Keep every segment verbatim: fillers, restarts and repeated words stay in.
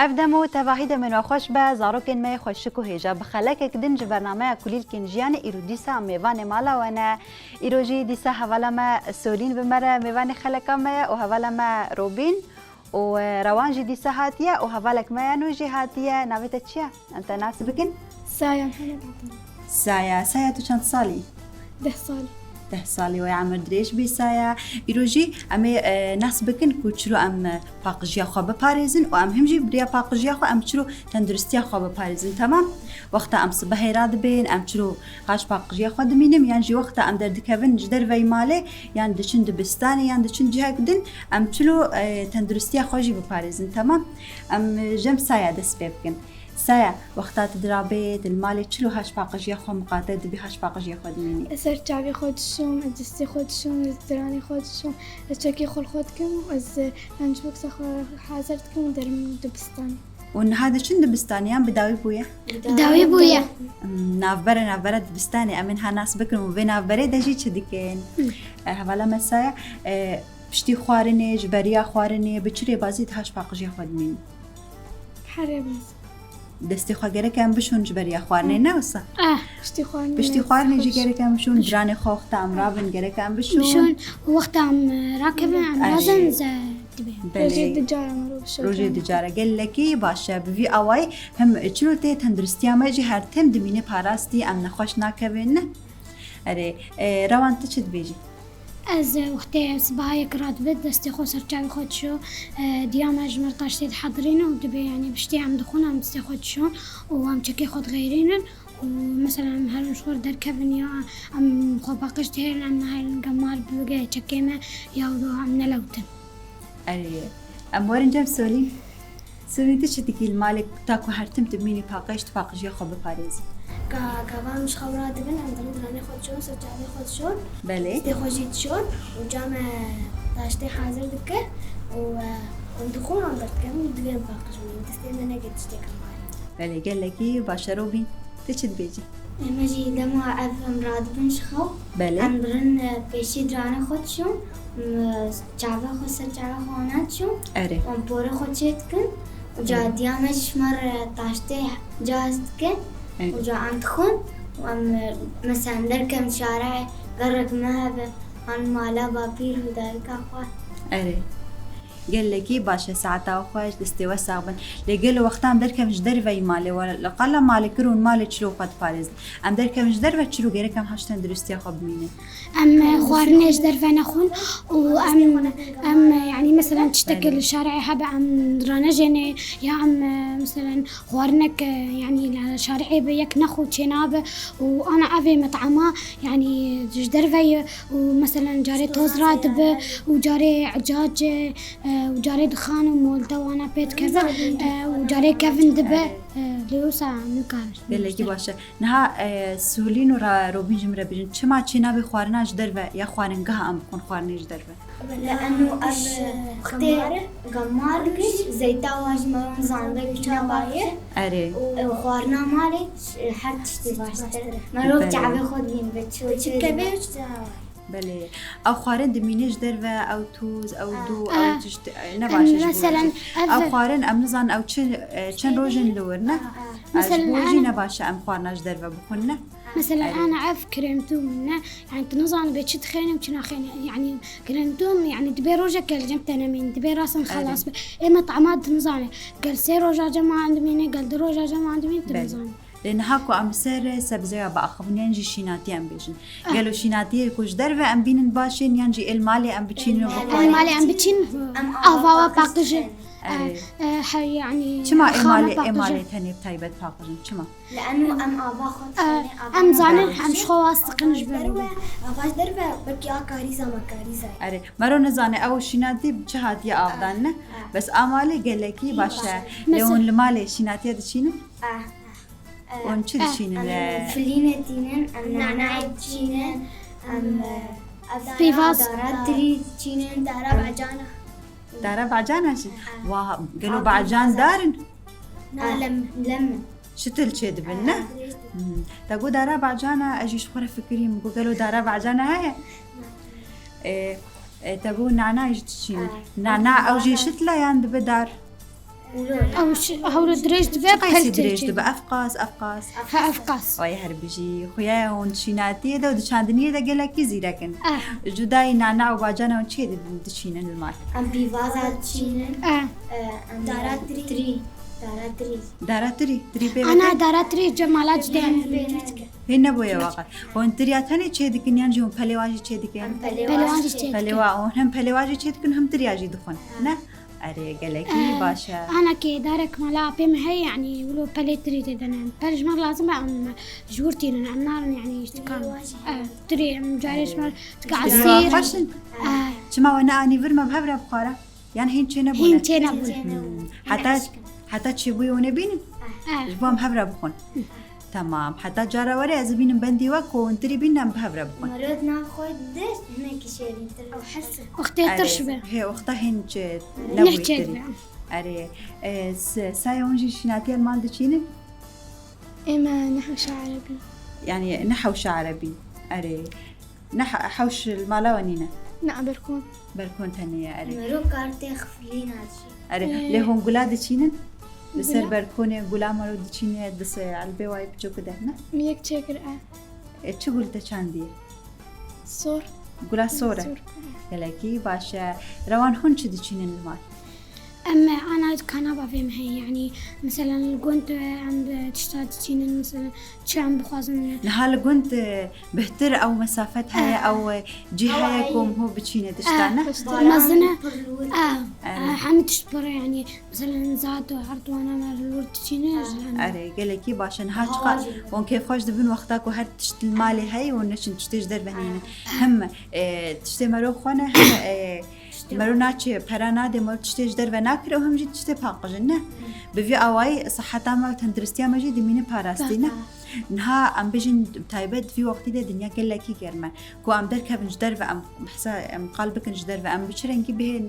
Ev dem û tevahî demên we xweş be, zarokên me yê xweşik û hêja. Bi xelekek din ji bernameya Kulîlkên Jiyanê îro dîsa mêvanê mala we ne. Îro jî dîsa hevala me Solîn bi me re mêvanê xeleka me ye û hevala me Robîn û, e, Rewan jî dîsa hatiye û hevalek me ya nû jî hatiye. Navê te çi ye? Em te nas bikin. Saya Mihemed Abdullah. Saya, Saya, tu çend salî? Deh salî. Deh salî, wey emir dirêj bî Saya. Îro jî em ê, e, nas bikin ku çilo em, e, paqijiya xwe biparêzin û em him jî bi riya paqijiya xwe em çilo tenduristiya xwe biparêzin, temam? Wexta em sibehê radibên, em çilo haş paqijiya xwe dimînin, yan jî wexta em derdikevin ji derveyî malê, yan diçin dibistanê, yan diçin cihek din, em çilo, e, tenduristiya xwe jî biparêzin, temam? Em, e, ji em Saya dest pê bikin. Saya, wexta tu dirabê, tu li malê çilo haş paqijiya xwe miqate dibî, haş paqijiya xwe dimînî? Ez ser çavê xwe dişom, ez destê xwe dişom, ez diranê xwe dişom, ez çekê xwe li xwe dikim, ez, e, lunchboxa xwe hazir dikim û derim dibistanê. Û niha diçin dibistanê yan bi dawî bûye? Bi dawî bûye. Hmm, navbere, navbera dibistanê em ê niha nas bikin û vê navberê de jî çi dikin? Hmm. E, hevala me Saya, e, piştî xwarinê, ji beriya xwarinê, bi çi rêbazî tu haş paqijiya xwe dimînî? Her rêbaz. Destê xwe gerek em bişon ji beriya xwarinê, ne wisa? Eh. Piştî xwarinê, piştî xwarinê jî gerek em bişon, diranê xwe wexta em rabin gerek em bişon. Bişon, wexta em, e, rakevin, em razin ze dibe. Belê. Rojê du cara mirov bişon. Rojê du cara. Gelekî baş e. Bi vî awayî hem çilo tê tenduristiya me jî her tim dimîne parastî, em nexweş nakevin, ne? Erê, e, Rewan, tu çi dibêjî? Ez, e, wextê sibahayek radibe, destê xwe ser çavê xwe dişo, e, diya me ji mir taştê dihedrîne û dibê, yanî, piştî em dixwin, em destê xwe dişon û em çekê xwe dixeyrînin û, mesela, em herin ji xwe derkevin ya em xwe paqij dihêlin, em nahêlin gemar bige çekê me ya em nelewtin. Erê, em werin cem Solîn. Solîn, tu çi dikî li malê ta ku her tim tu bimînî paqij, tu paqijiya xwe biparêzî? Ka, ka van ji xew radibin, em dirin diranê xwe dişon, ser çavê xwe dişon. Belê. Destê xwe jî dişon û came taştê hazir dike û, e, em dixwin, em derdikin û divê em paqij bimînin. Destê me neke tiştê kemarî. Belê, gelekî baş e Robîn. Tu çi dibêjî? Em jî dema ev em radibin ji xew, belê, em birin, e, pêşî diranê xwe dişon, em, e, çava xwe ser çava xwe ana dişon, erê, em porê xwe çê dikin, û ca, erê, diya me ji me re taştê caz dike, erê, û ca em dixwin, û em, e, mesela em derkevin şarê, gerek me hebe, an mala bapîr û dayika xwe. Erê. Gelekî baş e, saeta we xweş, destê we sax bin. Lê gelo wexta em derkevin ji derveyî malê, we li qala malê kir û malê çilo xwe diparêzin. Em derkevin ji derve çilo gerek em haş tenduristiya xwe bimînin. Em, e, xwarinê ji derve nexwin û em, em, e, yanî, mesela, tiştekê, belê, li şarê hebe em ranejênê ya em, e, mesela, xwarinek, e, yanî, li şarê be yek nexwe çênabe û ana evê met'ama, yanî, ji derve ye û, mesela, carê toz radibe û carê ecac, e, e, û carê dixan û molde wana pê dikeve, e, û carê kevin dibe, e, lê wisa nikare. Gelekî baş e. Niha, e, Solîn û Ra-, Robîn ji min re bêjin, çima çênabe xwarina ji derve ya xwaringeha em bixwin xwarinê ji derve? Leno ev, e, wextê gemar kir, zeyta wan ji me re nizan be kî ne wayê. Erê. Û, e, xwarina malê, e, her tiştî baştir e. Merov, belê, çavê xwe dibîn be çi, çi dibe. Belê. Ew xwarin dimîne ji derve, ew toz, ew, ah, dû, ew, ah, tişt, e, ne baş e ji bo, mesela, jî. Ev, ev xwarin em nizanin ew çi, e, çend roj in li wir, ne? Ah, ah. Mesela, ji bo jî, em, ne baş e em xwarina ji derve bixwin, ne? Mesela, erê, ana ev kremtûm, ne? Yani, tu nizanî bê çi dixêne û çi naxêne. Yani, kremtûm, yani, dibê rojek gel cem te nemîn, dibê rasin, erê, xelas be. Ê met'ama tu nizanî. Gel sê roja cem an dimîne, gel du roja cem an dimîne, tu, belê, nizanî. Lê niha ku em li ser sebzeya biaxivin yan jî şînatî em bêjin. Ah. Gelo şînatiyê ku ji derve em bînin baş ên yan jî ê li malê em biçînin û, ê li malê em biçîn, ava we paqij e. Erê. E, e, he, yanî, çima ê malê, ê malê tenê bi taybet paqij in? Çima? Leno em ava xwe, e, dixwîne, ava, em zanin, em ji xwe was dikin ji ber wê. Ava ji derve, belkî a karîza me karîza ye. Erê, mero nizane ew şînatî bi çi hatiye avdan, ne? Ah, ah. Bes a malê gelekî baş e. Baş e. Lê hûn li malê şînatiye diçînin? Ah, ah. Hûn çi, eh, diçînin, em, e, filînê tînin, em nanayê diçînin, em, e, pêvaz, dara tirî diçînin, dara bacana. Dara bacana jî? Ha. Wa, gelo bacan dar in? Na, lem, lem in. Şitil çê dibin, ne? Ha, dirêj dibin. Hmm. Te got dara bacana, ez jî ji xwe re fikirîm, got gelo dara bacana heye? Na. E, e, te got nana jî diçînin. Ha. Nana ew jî şitla yan dibe dar? Ew şi-, hewlo dirêj dibe, Qeysî dirêj çêdibe. Dibe, efqas, efqas. Ha, efqas. Ay her bijî. Xuya hûn şînatiyê de û di çandiniyê de gelekî zîrek in. Eh. Ji dayî nana û bacana hûn çê di-, diçînin li mal? Em pîvaza diçînin. Eh. Em dara tirî. Dara tirî. Dara tirî, tirî bê Ana veke. dara tirî cemala ci de. Hê nebûye waqa. Hûn tiriya tenê çê dikin yan jî hûn pelê wan jî çê dikin? Em pelê Pelê wan wan jî çê. çê. Pelê wan, hûn hem pelê wan jî çê dikin hem tiriya jî dixwin. Ne? Erê, gelekî baş e. Ana ke darek mala apê me heye, yani wilo pelê tirî tê de ne. Pel ji me lazim e, em ji wir tînin, em narin yani işte kan. Eh, tirî em carê ji me tika Tiriya esîr. Xweş in. Eh, Çima we neanî vir me bi hev re bixwara? Yan hîn çê nebûne? Hîn çê nebûne. Hmm. Heta, heta çêbûyê hûn ê bînin? Eh. Ji bo em hev re bixwin. Tamam. Heta cara were ez ê bînim bendî we ku hûn tirî bînin em bi hev re bixwin. Merod nav xwe dest hinekî şêrîntir. Ew hers. Wextê tirş be. Hê wexta hîn çê Neh nebûyî çê tirî. be. Erê, e, s-, saya hûn jî şînatiya li mal diçînin? Ê me ne hewşa erebî. Yani ne hewşa erebî. Erê. Ne he-, hewş li mala we nîne? Na berkon. Berkon tenê ye, erê. Mero kartê xiflîna jî. Erê. Ee, Lê hûn gula diçînin? Li ser Gula? Berkonê gula mero diçîne, di se elbê wayê biçûk de ne? Mi yek çêkir e. E, çi gul te çandiye? Sor. Gula sor e. Sor. Gelekî baş e. Rewan hûn çi diçînin li mal? Em ana kana bavê me heye, yani mesela li gund em bi tişta diçînin, mesela çi em bixwazin. Niha li gund, e, bihtir ew mesafet heye, Ah. ew, e, cih heye ku em hû biçîne tişta ne? Ah, Mezin e. Pirlûr. Ah, Erê. ah, hemî tişt pir e, yani mesela zat û erdwana me li wir diçîne, ji lan. Erê, gelekî baş e. Niha Aha, çiqas jî. hûn kêfxweş dibin wexta ku her tişt li malê heye û neçin tiştê ji derve nînin. Hem, e, tiştê mero xwe ne, hem, e, mero naçe, pera nade, mero tiştê ji derve nakire û hem jî tiştê paqij in ne. Bi vî awayî siheta me û tenduristiya me jî dimîne parastî ne. Niha em bijin taybet vî wextî de dinya gelekî germ e. Ku em derkevin ji derve em hisa, em qal bikin ji derve, em bi çi rengî bihên,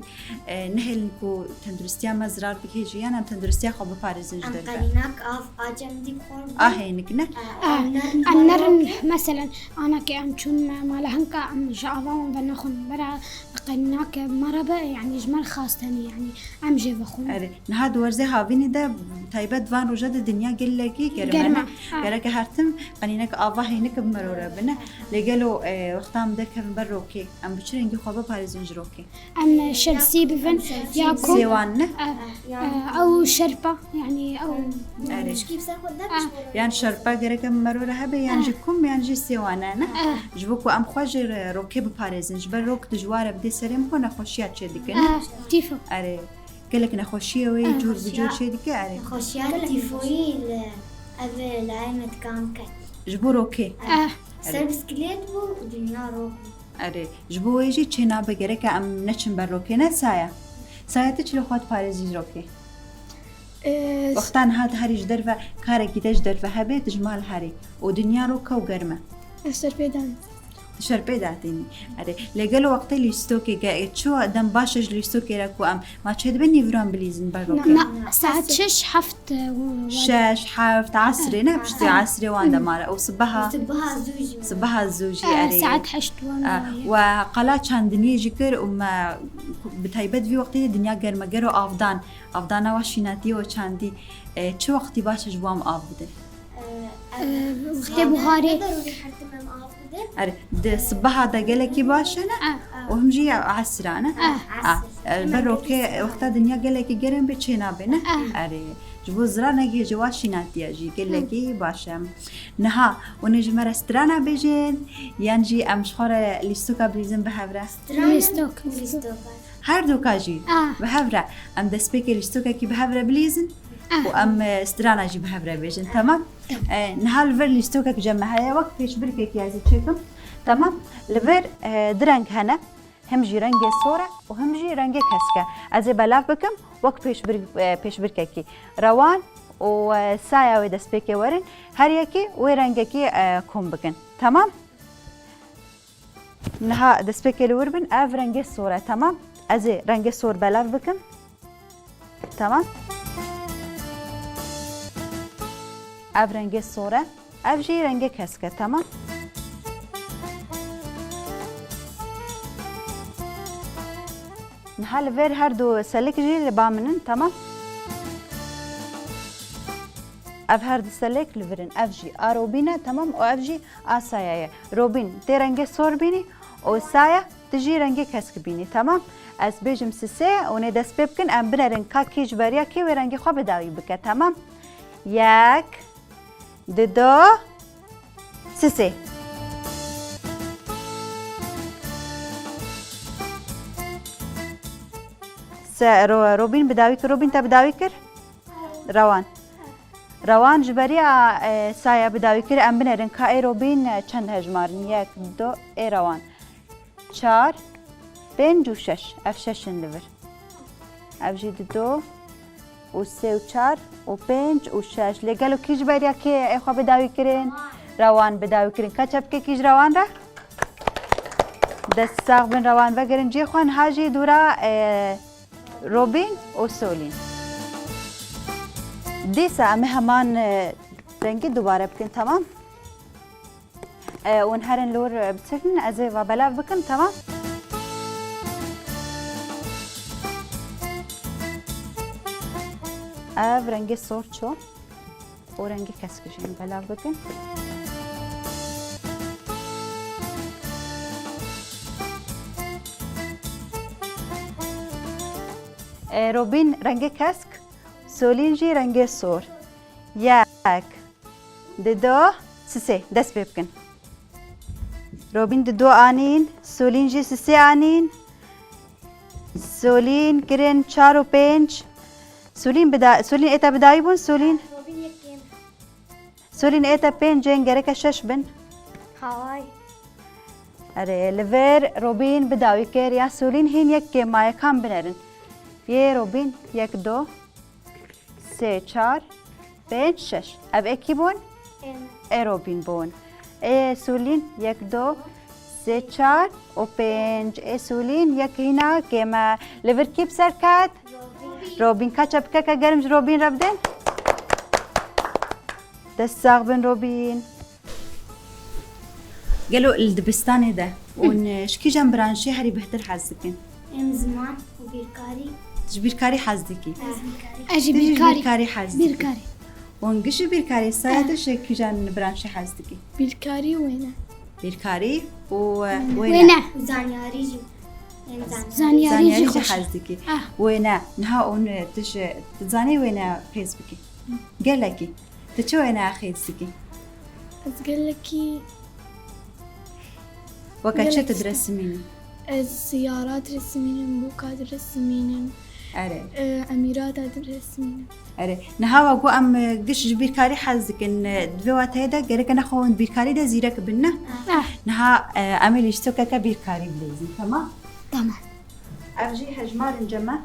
e, nehêlin ku tenduristiya me zirar bihêje, yan em tenduristiya xwe biparêzin ji Em derve. qelînak av a cem dî bixwin. A hênik ne? Ah, em nerin, meselen, ana ke em çûn me mala hinka em ji ava wan venexwin. Bera qelînak me re be, yani ji me re xas tenê, yani em jê vexwin. Erê, niha di werzê havînî de taybet van roja de dinya gelekî germ e Germ e, ne? ha. Gereke her tim qelînek ava hênik bi mero re bine. Lê gelo, e, wexta em derkevin ber rokê, em bi çi rengî xwe biparêzin ji rokê? Em şemsî bivin, ya ku Sêwan ne? Eh, eh, ew şerpa, yani ew Erê. Pişkî bi ser xwe Ah. derdiçe. Yan şerpa gereke mero re hebe, yan jî kum, yan jî sêwan e ne? Ji bo ku em xwe ji rokê biparêzin. Ji ber rok dijwar e, bidê serê min xwe nexweşiya çêdike ne? Eh, tîfo. Erê. Gelek nexweşiyê wê cûr bi cûr çêdike, erê. Nexweşiya tîfoyî li ev layê me dikan ket. Ji bo rokê. Eh, Ser bisiklet bû û dinya rok bû. Erê. Ji bo wê jî çê nabe gereke em neçin ber rokê ne saya. Saya tu çilo xwe diparêzî ji rokê? Ee, Wexta niha diherî ji derve karekî te ji derve hebe, tu ji mal herî. Û dinya rok e û germ e. Ez serpêdan. Tu şerpê datînî. Erê. Lê gelo wextê lîstokê ge-, çi dem baş e ji lîstokê re ku em ma çêdibe nîviran bilîzin ber rokê? Na, saet şeş heft, e, Şeş, heft, esrê ne, piştî esrê wan de mare. Ew sibeha, Sibeha zû jî. Sibeha zû jî e, erê. Saet heşt wan Ah, de. We qala çandiniyê jî kir û me bi taybet vî wextê de dinya germe gero avdan. Avdana we şînatiyê we çandî. E, çi wextî baş e ji bo em av bidin? E, Wextê buharê. Darûrî her tim em av bidin. Erê, di sibeha de gelekî baş e ne? Ah. Û him jî ya esra ne? Ah. Ah, e, ber rokê wexta dinya gelekî germ bê çê nabe ne? Erê, ji bo zirar negihêje wa şînatiya jî gelekî baş e. Niha, hûn ê ji me re strana bêjin, yan jî em ji xwe re lîstoka bilîzin bi hev re? Lîstok. Lîstoka. Her doka jî Ah. bi hev re. Em destpêkê lîstokekî bi hev re bilîzin Ah. û em, e, strana jî bi hev re bêjin, temam? E, niha li vir lîstokek cem me heye, wek pêşbirkekî ez ê çêkim. Temam? Li vir, e, du reng hene. Him jî rengê sor e û him jî rengê kesk e. Ez ê belav bikim, wek pêşbir-, e, pêşbirkekî. Rewan û, e, saya wê destpêkê werin, her yekî wê rengekî, e, kom bikin. Temam? Niha destpêkê li wir bin, ev rengê sor e, temam? Ez ê rengê sor belav bikim. Temam? Ev rengê sor e, ev jî rengê kesk e, temam? Niha li vêr her du selik jî li ba min in, temam? Ev her du selêk li vir in. Ev jî a Robîn e, temam, û ev jî a Saya ye. Robîn, tê rengê sor bînî û Saya, tu jî rengê kesk bînî, temam. Ez bêjim sisê, hûn ê dest pê bikin, em binerin ka kî ji beriya kê wê rengê xwe bi dawî bike, temam. Yek, dido, sisê. Se, Ro-, Robîn bi dawî kir, Robîn te bi dawî kir? Rewan. Rewan ji beriya, e, Saya bi dawî kir, em binerin ka ê Robîn, e, çend hejmar in? Yek, du, ê Rewan. Çar, pênc û şeş. Ev şeş in li vir. Ev jî dido û sê û çar û pênc û şeş. Lê gelo kî ji beriya kê ê xwe bi dawî kirin? Rewan bi dawî kirin. Ka çepkekî ji Rewan re. Dest sax bin Rewan, vegerin cihê xwe. Niha jî dûra, e, Robîn û Solîn. Dîsa em ê heman, e, rengî dubare bikin, temam? E, hûn herin li wir, e, bitirnin, ez ê va belav bikim, temam? Ev rengê sor ço û rengê kesk jî em belav bikin. E, Robîn rengê kesk, Solîn jî rengê sor. Yek, dido, sisê. Dest pê bikin. Robîn dido anîn, Solîn jî sisê anîn. Solîn kirin çar û pênc. Solîn bi da-, Solîn ê te bi dawî bûn, Solîn? Robîn yek kêm. Solîn ê te pênc ên, gereke şeş bin. Haway. Erê, li vir Robîn bi dawî kir, ya Solîn hîn yek kêm maye, kam binerin? Yê Robîn, yek, do, sê, çar, pênc, şeş. Ev ê kî bûn? Ê Robîn bûn. Ê Solîn, yek, do, sê, çar û pênc. Ê Solîn, yek hîna kêm e. Li vir kî bi ser ket? Robîn. Robîn, ka çepkeke germ ji Robîn re bidin. Dest sax bin Robîn. Gelo li dibistanê de hûn, e, ji kîjan branşê herî bihtir hez dikin? Em ziman û bîrkarî. Ji bîrkarî hez dikî? Ez bîrkarî. Ez jî Tu jî bîrkarî. Bîrkarî hez dikî. Bîrkarî. Hûn giş ji bîrkarî, Saya, tu ji kîjan branşê hez dikî? Bîrkarî û wêne. Bîrkarî û, e, wêne. Wêne. Zanyarî jî. Em zan- Zanyarî Zanyarî jî jî xweş e. Hez dikî. Ah. Wêne. Niha hûn, e, tu ji, tu zanî wêne xêz bikî? Gelekî. Tu çi wêneya xêz dikî? Ez gelekî, Weke çi gelek tu tişt diresimînî? Ez siyara diresimînim, boka diresimînim. Erê. E, emîrata diresimînim. Erê. Niha we got em, e, giş ji bîrkarî hez dikin. E, di vê wateyê de gereke nexwe hûn bîrkarî de zîrek bin, ne? Ah. Niha, e, em ê lîstokeke bîrkarî bileyzin, temam? Tamam. Ev jî hejmar in, Ceme.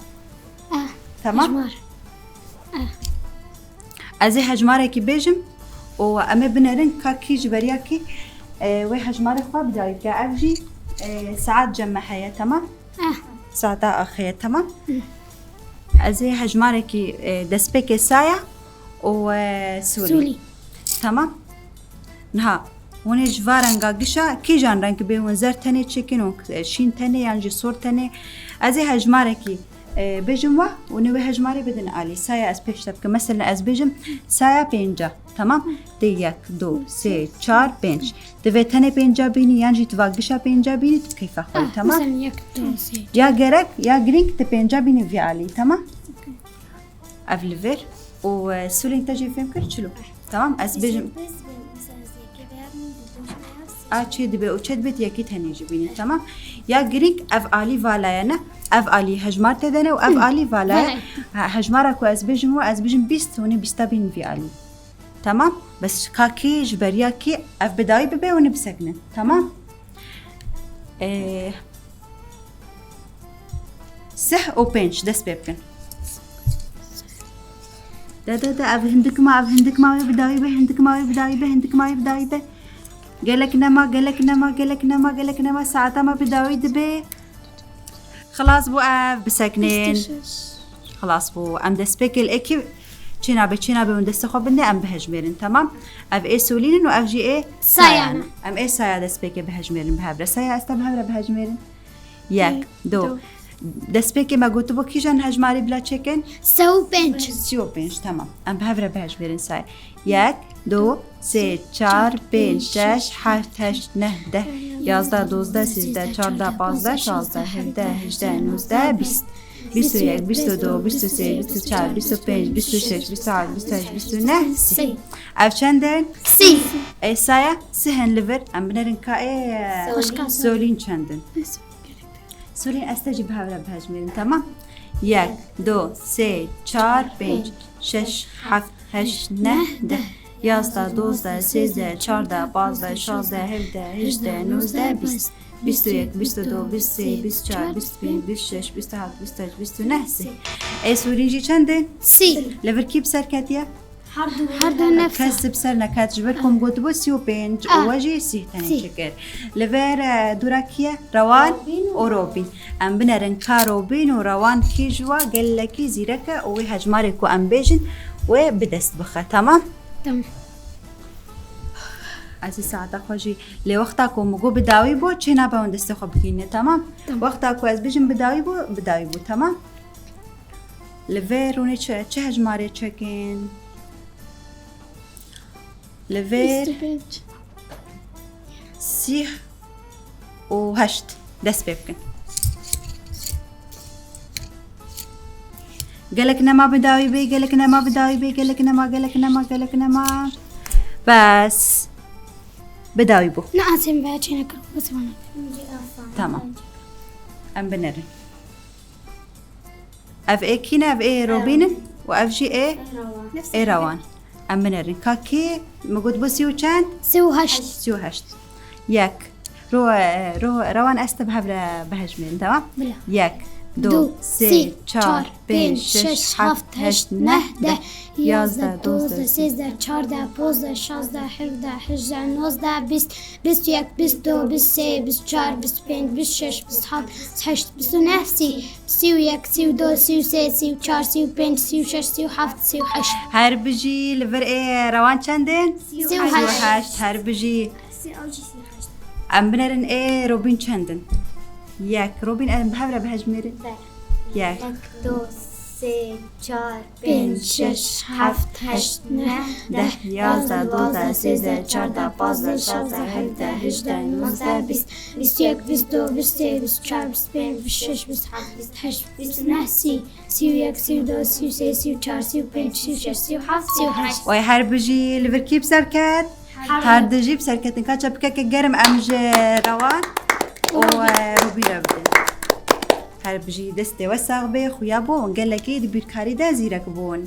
Eh, Tamam. Hejmar. Eh. Ez ê hejmarekî bêjim û em ê binerin ka kî ji beriya kî, e, wê hejmarê xwe bi dawî bike. Ev jî, e, saet Ceme heye, temam? Eh. Saeta axê ye, temam? Hı. Ez ê hejmarekî, e, destpêkê Saya û, e, Sûlî. Sûlî. Temam? Niha, hûn ê ji va renga gişa kîjan reng bê hûn zer tenê çêkin û, e, şîn tenê yan jî sor tenê. Ez ê hejmarekî, e, bêjim we, hûn ê wê hejmarê bidin alî. Saya ez pêş te bikim. Meselen ez bêjim saya pênca. Tamam? Tê yek, du, sê, çar, pênc. Tu vê tenê pênca bînî yan jî tu va gişa pênca bînî, tu keyfa xwe yî, Ah, tamam? Mesela yek, du, sê. Ya gerek, ya girîng tu pênca bînî vî alî, tamam? Ev li vir û, e, Sûlîn te jî fêm kir çilo. Tamam, ez bêjim. A çê dibe û çê dibe yekî tenê jî bînî, tamam. Ya girîng ev alî vala ye ne, ev alî hejmar te de ne û ev alî vala ye. Vala ye. Ha, hejmara ku ez bêjim û ez bêjim bîst, hûn ê bîsta bîn vî alî. Tamam? Bes ka kî ji beriya kî ev bi dawî bibe, hûn ê bisekinin. Tamam? Ee, Sih û pênc, dest pê bikin. De, de, de, ev hindik ma, ev hindik ma wê bi dawî be, hindik ma wê bi dawî be, hindik ma wê bi dawî be. Gelek nema, gelek nema, gelek nema, gelek nema, saeta me bi dawî dibe. Xilas bû ev, bisekinin. Bîst û şeş. Xilas bû. Em destpêkê li êkî çênabe, çênabe hûn destê xwe binde, em bihejmêrin, temam? Ev ê Solîn in û ev jî ê Sayan. Sayan in. Em ê Saya destpêkê bihejmêrin bi hev re. Saya, ez te bi hev re bihejmêrin. Yek, Yek, du, du, Destpêkê me gotibû kîjan hejmarê bila çêkin? Sê û pênc. Sî û pênc, tamam. Em bi hev re bihejmêrin say. Yek, du, sê, çar, pênc, şeş, heft, heşt, neh, deh, yazdeh, dozdeh, sêzdeh, çardeh, pazdeh, şazdeh, hevdeh, hejdeh, nozdeh, bîst. Bîst û yek, bîst û du, bîst û sê, bîst û çar, bîst û pênc, bîst û şeş, bîst û heft, bîst û heşt, bîst û neh, sî. Ev çend in? Sî. Ê, saya, sih in li vir. Em binerin ka ê, Xweşka Solîn. Solîn çend in? Solîn, ez te jî bi hev re bihejmêrim, temam? Yek, du, sê, çar, pênc, şeş, heft, heşt, neh, deh, yazdeh, dozdeh, sêzdeh, çardeh, pazdeh, şazdeh, hevdeh, hejdeh, nozdeh, bîst. Bîst û yek, bîst û du, bîst û sê, bîst û çar, bîst û pênc, bîst û şeş, bîst û heft, bîst û heşt, bîst û neh, sî. Ê, Solîn jî çend in? Sî. Li vir kî bi ser ketiye? Her du Her du nefs. Kes bi ser neket, ji ber ku em gotibû sî û pênc û Ah. we jî sî tenê Sî. çêkir. Li vir, e, dûra kî ye? Rewan Robîn û û Robîn. Em binerin ka Robîn û Rewan kî ji we gelekî zîrek e û wê hejmarê ku em bêjin wê bi dest bixe, temam? Tamam. Ez ê saeta xwe jî lê wexta ku min got bi dawî bû, çê nabe hûn destê xwe bigihîne, temam? Tamam. Wexta ku ez bêjim bi dawî bû, bi dawî bû, temam? Li vê rûnê çi, çi hejmarê çekin? Li vê Bîst û pênc. Sîh û heşt. Dest pê bikin. Gelek nema bi dawî bê, gelek nema bi dawî bê, gelek nema, gelek nema, gelek nema. Bes. Bi dawî bû. Ne, ez ê vê çê nekirim, bes bana. Tamam. Em binerin. Ev ê kî ne? Ev ê Robîn in û ev jî ê Rewan. Ê Rewan. Em binerin. Ka kî? Min got bû sî û çend? Sî û heşt. Sî û heşt. Yek. Ro, ro, Rewan, ez te bi hev re bihejmêrin, tamam? Bila. Yek, du, Du, sê, sê, çar, çar, pênc, pênc, şeş, şeş, heft, heft, heşt, heşt, neh, neh, deh, deh, yazdeh, yazdeh, dozdeh, dozdeh, sêzdeh, sêzdeh, çardeh, çardeh, pozdeh, şazdeh, hevdeh, hejdeh, nozdeh, bîst, bîst û yek, bîst û du, bîst û sê, bîst û çar, bîst û pênc, bîst û şeş, bîst û heft, bîst û heşt, bîst û neh, sî, sî û yek, sî û du, sî û sê, sî û çar, sî û pênc, sî û şeş, sî û heft, sî û heşt. Her bijî, li vir ê Rewan çend in? Sî û heşt. Sî û heşt, her bijî. Sî, ew jî sî û heşt. Em binerin ê Robîn çend in? Yek. Robîn, em bi hev re bihejmêrin. Be. Yek. Yek, du, sê, çar, pênc, şeş, heft, heşt, neh, deh, yazdeh, dozdeh, sêzdeh, çardeh, pazdeh, şazdeh, hevdeh, hejdeh, nozdeh, bîst, bîst û yek, bîst û du, bîst û sê, bîst û çar, bîst û pênc, bîst û şeş, bîst û heft, bîst û heşt, bîst û neh, sî, sî û yek, sî û du, sî û sê, sî û çar, sî û pênc, sî û şeş, sî û heft, sî û heşt. Wê her bijî, li vir kî bi ser ket? Her du jî bi ser ketin. Ka çepikeke germ em ji Rewan û, e, Robîn re bidin. Her bijî, destê we sax be, xuya bû, hûn gelekî di bîrkarî de zîrek bûn.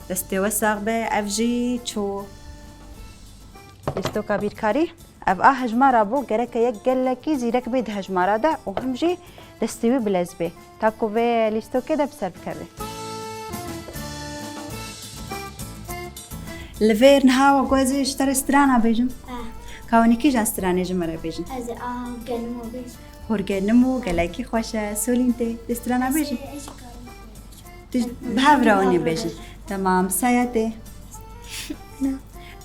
Destê we sax be, ev jî çû. Lîstoka bîrkarî. Ev a hejmara bû, gereke yek gelekî zîrek bê di hejmara de û him jî destê wî bilez bê. Ta ku vê lîstokê de bi ser bikeve. Li vêr niha we got ez ê ji te re strana bêjim. Eh. Ka hûn ê kîjan stranê ji me re bêjin? Ez ê a Hûrgenimo bêjim. Hûrgenimo gelekî xweş e. Solîn tê. Dê strana bêjin. Ez ê, ez ê karim. Tu bi hev re hûn ê bêjin. Temam. Saya tê. Na.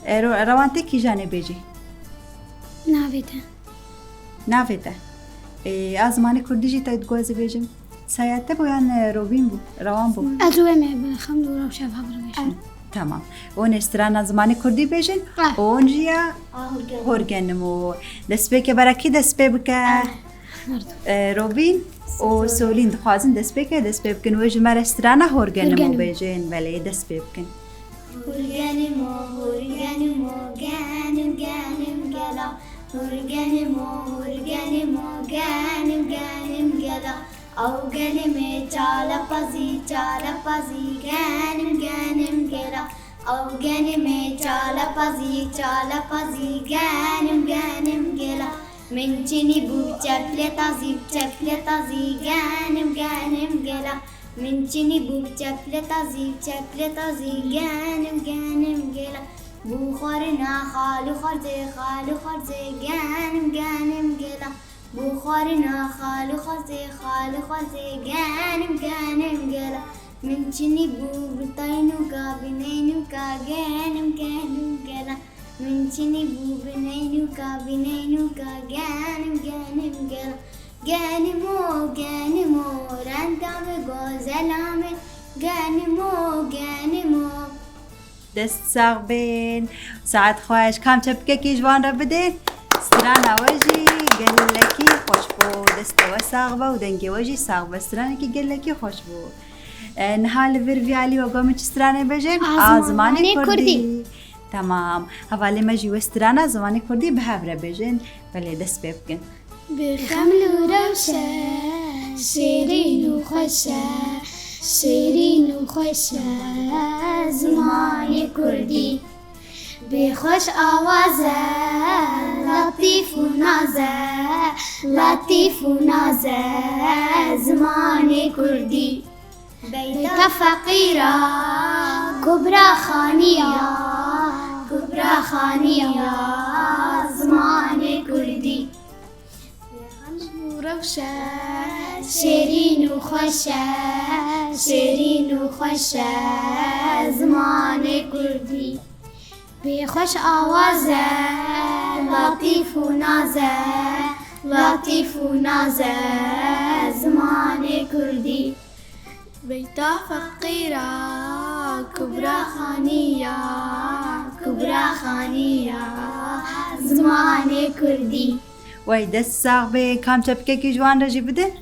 E, Ro-, Rewan tê kîjan ê bêjî? Navê te. Navê te. Ê, a zimanê kurdî jî te digot ez ê bêjim. Saya te bû yan, e, Robîn bû? Rewan bû? Ez û em ê bi xem dû rewşa bi hev re bêjin. Tamam. Hûn ê strana zimanê kurdî bêjin. Ah. Hûn jî ya Hûrgenimo. Destpêkê berekî dest pê bike. Ah. E, Robîn û Solîn dixwazin dest pê ke, dest pê bikin. Wê ji me re strana Hûrgenimo bêjin. Belê, dest pê bikin. Hûrgenimo, hûrgenimo, genim, genim gela. Hûrgenimo, hûrgenimo, genim, genim gela. Ew genimê çalepezî, çalepezî, genim, genim gela. Ew genimê çalepezî, çalepezî, genim, genim gela. Min çinî bû çeplê tazî, çeplê tazî, genim, genim gela. Min çinî bû çeplê tazî, çeplê tazî, genim, genim gela. Bû xwarina xal û xwarzê, xal û xwarzê, genim, genim gela. Bû xwarina xal û xwarzê, xal û xwarzê, genim, genim gela. Min çinî bû bi teynûka, bi neynûka, genim, genim gela. Min çinî bû bi neynûka, bi neynûka, genim, genim gela. Genimo, genimo, renda ve gozelame. Genimo, genimo. Dest sax bên. Saet xweş. Kam çepikekî ji wan re bidê. Strana we jî gelekî xweş bû. Destê we sax be û dengê we jî sax be. Stranekî gelekî xweş bû. E, niha li vir vî alî we got min çi stranê bêjin? A zimanê kurdî. Temam. Hevalê me jî wê strana zimanê kurdî bi hev re bêjin. Belê, dest pê bikin. Bi xem û rewş e, şêrîn û xweş e, şêrîn û xweş e zimanê kurdî. Bê xweş awaz e, letîf û naz e, letîf û naz e zimanê kurdî. Beyta feqîra, Kubra Xaniya, Kubra Xaniya zimanê kurdî. Bi xem û rewş e, şêrîn û xweş e, şêrîn û xweş e zimanê kurdî. Bê xweş awaz e, letîf û naz e, letîf û naz e zimanê kurdî. Beyta feqîra, Kubra Xaniya, Kubra Xaniya zimanê kurdî. Wey, dest sax be, kam çepikekî ji wan re jî bidin.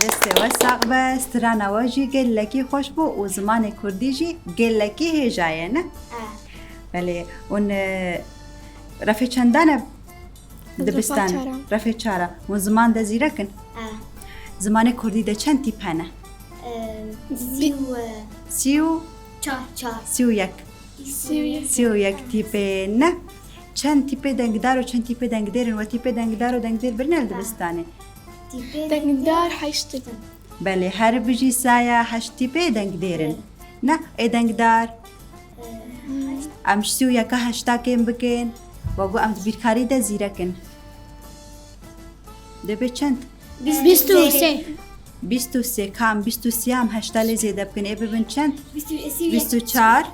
Destê we sax be, strana we jî gelekî xweş bû û zimanê kurdî jî gelekî hêja ye, ne? E. Belê, hûn, e, refê çendan e dibistan? Refa çar a. Refê çar a. Hûn ziman de zîrek in? E. Zimanê kurdî de çend tîp hene? E, sî û, e, sî û çar, çar. Sî û yek. Sî û yek. Sî û yek tîpê ne. Çend tîpê dengdar û çend tîpê dengdêr in? We tîpê dengdar û dengdêr birine li dibistanê? Tîpê dengdar heşt in. Belê, her bijî Saya, heşt tîpê dengdêr in. Evet. Ne, ê dengdar. Ee, heşt. Em ji sî û yeka heşta kêm bikin. We got em di bîrkarî de zîrek in. Dibê çend? Bîst û sê. Bîst û sê, kam bîst û sê em heşta lê zêde bikin. Ê bibin çend? Bîst û çar,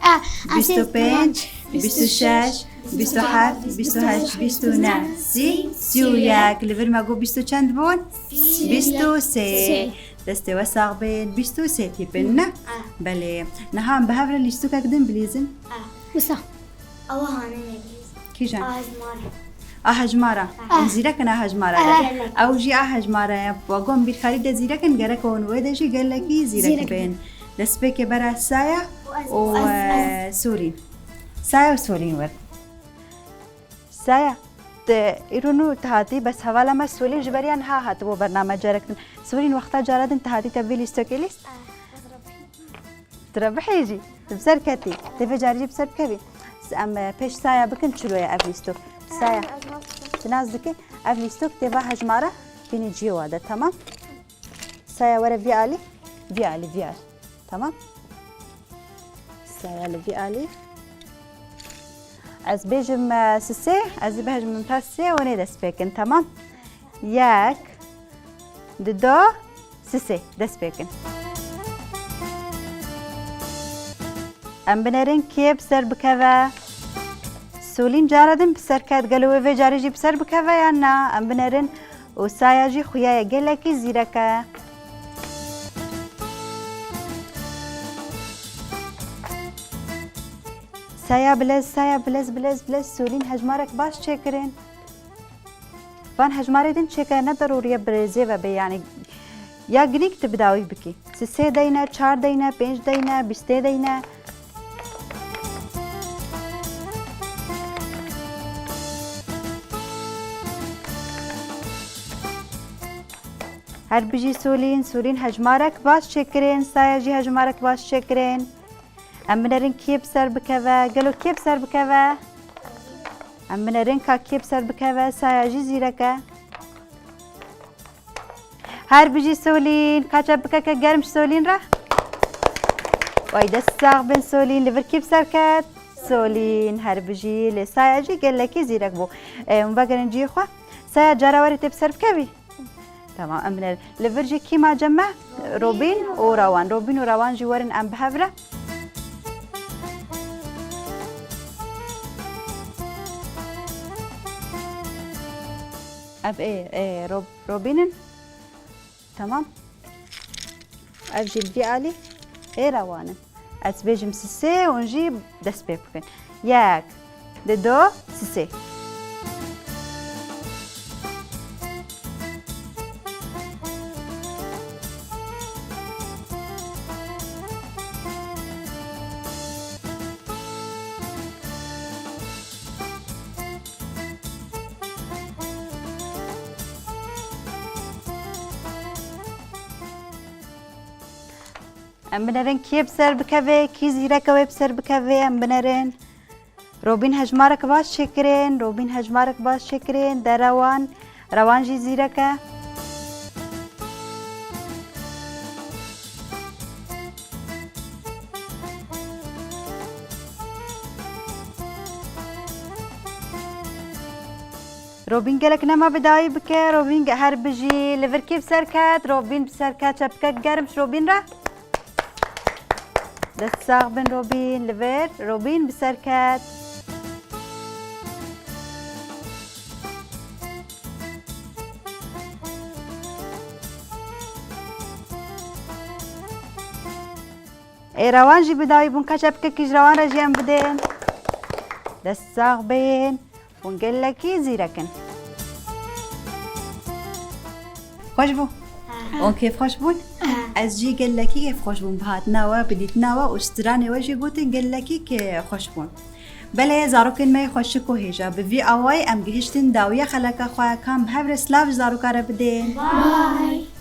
bîst û pênc, bîst û şeş, bîst û heft, bîst û heşt, bîst û neh, sî, sî û yek. Li vir me got bîst û çend bûn? Bîst û sê. Destê we sax bên. Bîst û sê tîpin, ne? Ah. Belê. Niha em bi hev re lîstikek din bilîzin. Ah. Wisa. Ew hanê me bilîzin. Kîjan? A hejmara. A hejmara. Ah. Em zîrek in a hejmara de. Ah. Ew jî a hejmara ye. We got em bîrkarî de zîrek in, gerek hûn wê de jî gelekî zîrek bên. Destpêkê bera Saya û, e, Solîn. Saya û Solîn werin. Saya, te îro nû tu hatî, bes hevala me Solîn ji beriya niha hatibû bername carek din. Solîn, wexta cara din tu hatî te vê lîstekê lîst? Tu re bihêjî, tu bi ser ketî. Tê vê carî jî bi ser bikevî. Em, e, pêş Saya bikin çilo ye ev lîstok. Saya, tu nas dikî, ev lîstok tê va hejmara bînî cihê wa de, temam? Saya were vî alî, vî alî, vî alî. Tamam. Saya li vî alî. Ez bêjim, e, sisê, ez ê bihejmim ta sisê, hûn ê dest pê kin, tamam? Yek, dido, sisê, dest pê kin. Em binerin kê bi ser bikeve. Solîn cara din bi ser ket, gelo wê vê carê jî bi ser bikeve yan na? Em binerin. Û Saya jî xuya ye, gelekî zîrek e. Saya bilez, Saya bilez, bilez, bilez, Solîn hejmarek baş çêkirin. Van hejmarê din çêke, ne derûrî ye bi rêzê ve bê, yanî ya ginîk tu bi dawî bikî. Sisê deyne, çar deyne, pênc deyne, bîstê deyne. Her bijî Solîn, Solîn hejmarek baş çêkirin, Saya jî hejmarek baş çêkirin. Em binerin kê bi ser bikeve, gelo kê bi ser bikeve? Em binerin ka kê bi ser bikeve, Saya jî zîrek e. Her bijî Solîn, ka çepikeke germ ji Solîn re. Way dest sax bin Solîn, li vir kî bi ser ket? Solîn, her bijî, lê Saya jî gelekî zîrek bû. Ê, hûn vegerin cihê xwe. Saya cara werê tê bi ser bikevî? Tamam, em bine. Li vir jî kî ma cem me? Robîn û Rawan. Robîn û Rawan jî werin em bi hev re. Ev ê, ê Rob-, Robîn in. Tamam. Ev jî li vî alî ê rewan in. Ez bêjim sisê, hûn jî dest pê bikin. Yek, di do, sisê. Em binerin kê bi ser bikeve, kî zîreke wê bi ser bikeve, em binerin. Robîn hejmarek baş çêkirin, Robîn hejmarek baş çêkirin, de rewan, rewan jî zîreke. Robîn gelek nema bi dawî bike, Robîn ge-, her bijî, li vir kê bi ser ket, Robîn bi ser ket, çepkek germ ji Robîn re. Dest sax bin Robîn, li vir, Robîn bi ser ket. Ê rewan jî bi dawî bûn, ka çepkekî ji rewan re jî em bidin. Dest sax bin. Hûn gelekî zîrek in. Xweş bû? Hûn kêfxweş bûn? Ez jî gelekî kêfxweş bûm bi hatina we, bi dîtina we û stranê we jî gotin gelekî kêfxweş bûn. Belê zarokên me yê xweşik û hêja, bi vî awayî em gihiştin dawiya xeleka xwe, ka em bi hev re silav ji zaroka re bidin. Bye.